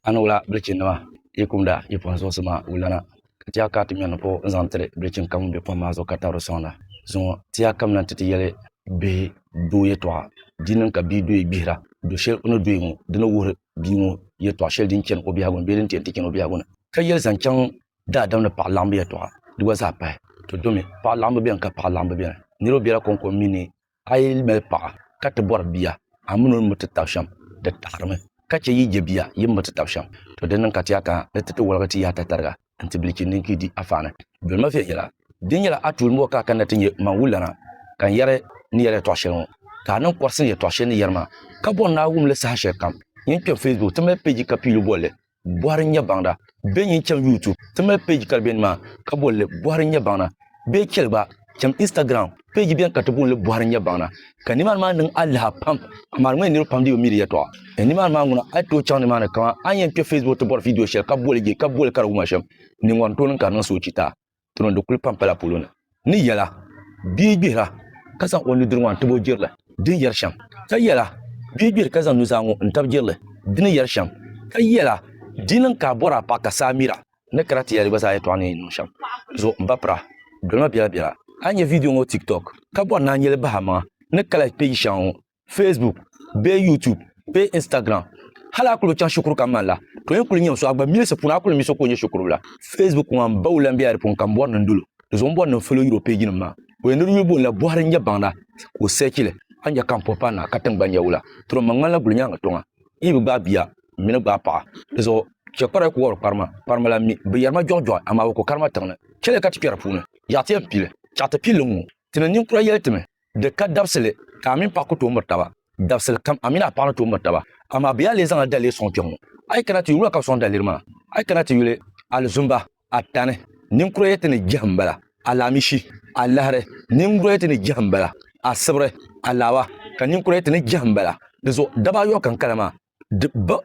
A ni wula bilichinnima yi kumda yi pɔhim zuɣusi maa wulana, ka ti a ka ti ŋmɛri ni po n-zaŋ tiri bilichin kam ŋun be pɔhim maa zuɣu ka tabiri sɔŋda. Zuŋɔ ti a kamina nti ti yɛli bihi doo yɛtɔɣa. Di niŋ ka bia dooyi gbihira, do shɛli o ni dooyi ŋɔ di ni wuhiri bia ŋɔ yɛtɔɣ shɛli din chani o biɛhigu ni bee din ti yɛn ti chani o biɛhigu ni. Ka yɛli zaŋ chaŋ daadam ni paɣa laɣimbu yɛtɔɣa, di gba zaa pahi. To domi paɣa laɣimbu beni ka paɣa laɣimbu beni. Niriba bela kɔŋko m-mi ni A yi mali paɣa ka ti bɔri bia, a mini o ni mi ti tab shɛm, di taɣirimi. Ka chɛ yi je bia, yi mi ti tab shɛm. To di niŋ ka ti a kana ni ti ti woligi ti yaha tatariga nti bilichini din ka yi di afaani. Dolima viɛnyɛla. Di nyɛla a tuuli ŋɔ ka a kanna ti nyɛ man wulana ka n yɛri ni yɛri yɛtɔɣ shɛli ŋɔ, ka a niŋ kɔrisi ni yɛtɔɣ shɛli ni yɛri maa, ka bɔri ni a wum li saha shɛli kam. Nyin kpɛm Facebook ti mali peji ka piili bolli Bɔhiri n-nyɛ baŋda bee nyin cham YouTube ti mali page ka di be nimaa ka boli li Bɔhiri n-nyɛ baŋda bee chɛli gba cham Instagram page beni ka ti booni li Bɔhiri n-nyɛ baŋda ka nimaani maa niŋ alaha pam amaa di ŋmani niriba pam dii bi mi di yɛltɔɣa nimaani maa ŋuna a yi tooi chaŋ nimaani kaman a ni yɛn kpe Facebook ti bɔri video shɛli ka boli je ka boli ka di wum a shɛm ni ŋɔri n-tooi niŋ ka di niŋ soochi taa. Tino di kuli pampala polo ni ni yɛla bia gbihira ka zaŋ o nudirigu maa n-tabi o jirili di ni yɛri shɛm, ka yɛla bia gbihiri ka zaŋ nuzaa ŋɔ n-tabi jirili di ni yɛri shɛm, ka yɛla di niŋ ka a bɔri a paɣa ka saa mira. Ni kara ti yɛli gba zaa yɛtɔɣa ni niŋ shɛm zuɣu m ba pira dolima biɛla biɛla. A ni nya vidiyo ŋɔ TikTok ka bɔri ni a nya li bahi a maŋa ni kala peji shɛŋa ŋɔ Facebook bee YouTube bee Instagram hali a kuli bi chaŋ shikuru ka mani la to yɛn kuli nyami so a gba milisi puuni a kuli mi so ka o nyɛ shikuru bila. Facebook ŋɔ m ba o lan bela di puuni ka m bɔri ni n dolo di zuɣu m bɔri ni n follow yuri o page nim maa o yɛn ni di yuli booni la bɔhiri n nyɛ baŋda ka o search li a ni nya ka m puhi paai na ka tiŋgbani nyɛ wula tiri ma ŋmanila guli nyaaŋa tɔŋa n yi bi gbaai bia m mi ni gbaai paɣa di zuɣu chɛ kpara yi ku wɔbiri kparima kparima la mi bi yɛrima jɔɣijɔɣi amaa bi ku karima tiŋ ni chɛliya ka ti kpɛri puuni yaɣa ti yɛn pili chaɣ ti pilli ŋ-ŋɔ ti ni ninkura yɛli ti mi Di ka dabisili ka a mini paɣa ku tooi miri taba. Dabisili kam a mini a paɣa ni tooi miri taba. Amaa bɛ yaa lee zaŋla daliri sɔŋ kpe ŋɔ. A yi kana ti yuli wula ka bɛ sɔŋ daliri maa? A yi kana ti yuli alizumba, atani, ninkura yɛli ti ni jɛhim m-bala, alaamishi, alahiri, ninkura yɛli ti ni jɛhim m-bala, asibiri, alaaba, ka ninkura yɛli ti ni jɛhim m-bala. Di zuɣu daba ayɔbu ka n kala maa. Di ba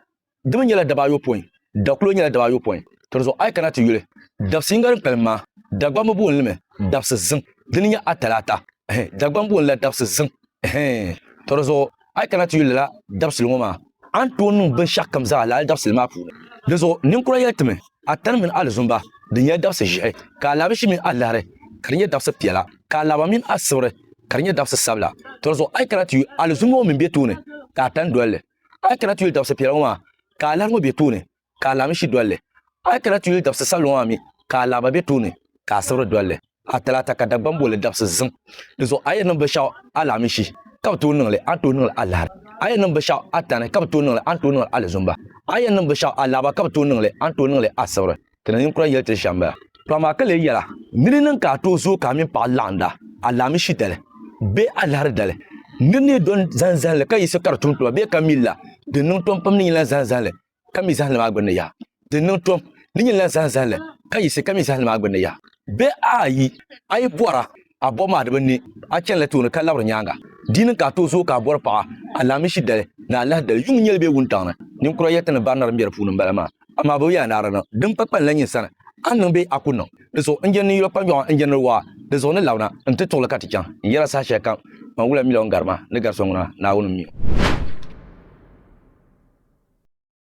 Di mi nyɛla daba ayopɔin, dakulo nyɛla daba ayopɔin. To di zuɣu a yi kana ti yuli dabisi yiŋga din kpalim maa, Dagbamba booni li mi dabisi ziŋ, dini n-nyɛ Atalaata. Ɛhɛn, Dagbamba booni la dabisi ziŋ. Ɛhɛn, to di zuɣu a yi kana ti yuli lala dabisili ŋɔ maa, a ni tooi niŋ binshɛɣukam zaa lala dabisili maa puuni. Di zuɣu ninkura yɛli ti mi, Atani mini Alizumba, di nyɛla dabisi ʒiɛhi, ka Alaamishi mini Alahiri, ka di nyɛ dabisi piɛla, ka Alaaba mini Asibiri, ka di nyɛ dabisi sabila. To di zuɣu a yi kana ti yuli Alizumba ŋɔ mi be tooni, ka Atani doli li. A yi kana ti yuli dabisi piɛla ŋɔ maa, ka alahi ŋɔ be tooni, ka alaamishi doli li. A yi kana ti yuli dabisi sabila ŋɔ maa mi, ka alaaba be tooni, ka asibiri doli li. Atalaata ka Dagbaŋ booli dabisi ziŋ. Di zuɣu a yi niŋ binshɛɣu alaamishi, ka bi tooi niŋ li, a ni tooi niŋ li alahiri. A yi niŋ binshɛɣu atani, ka bi tooi niŋ li, a ni tooi niŋ li alizumba. A yi niŋ binshɛɣu alaaba, ka bi tooi niŋ li, a ni tooi niŋ li asibiri. Ti ni ninkura yɛli ti shɛm bala. To amaa ka lee yɛla, nir yi niŋ ka a tooi zooi ka a mini paɣa laɣinda alaamishi dali bee alahiri dali, nir ni yi dɔni zani zahinli ka yiɣisi ka di tum tuma bee ka mi la, di niŋ tom pam ni nyin lan zani zahinli ka mi zahinli maa gbunni yaha. Di niŋ tom ni nyin lan zani zahinli ka yiɣisi ka mi zahinli maa gbunni yaha. Bee a yi a yi bɔra a bɔbu maa di bi ne, a chanila tooni ka labiri nyaaŋa. Di niŋ ka a tooi zooi ka a bɔri paɣa alaamishi dali ni alahi dali, yuŋ n-nyɛ li bee wuntaŋ ni. Ninkura yɛli ti ni barina din be di puuni m-bala maa, amaa bɛ bi yɛli a ni a di niŋ. Din kpa kpalinla nyin sani, a ni niŋ bee a ku niŋ. Di zuɣu n je ni yuli kpanjɔɣu n je ni di waɣa, di zuɣu ni labina nti tuɣili ka ti chaŋ. N yɛla saha shɛli kam, man wula mi la o ni gari ma, ni gari so ŋuna, Naawuni m-mi o.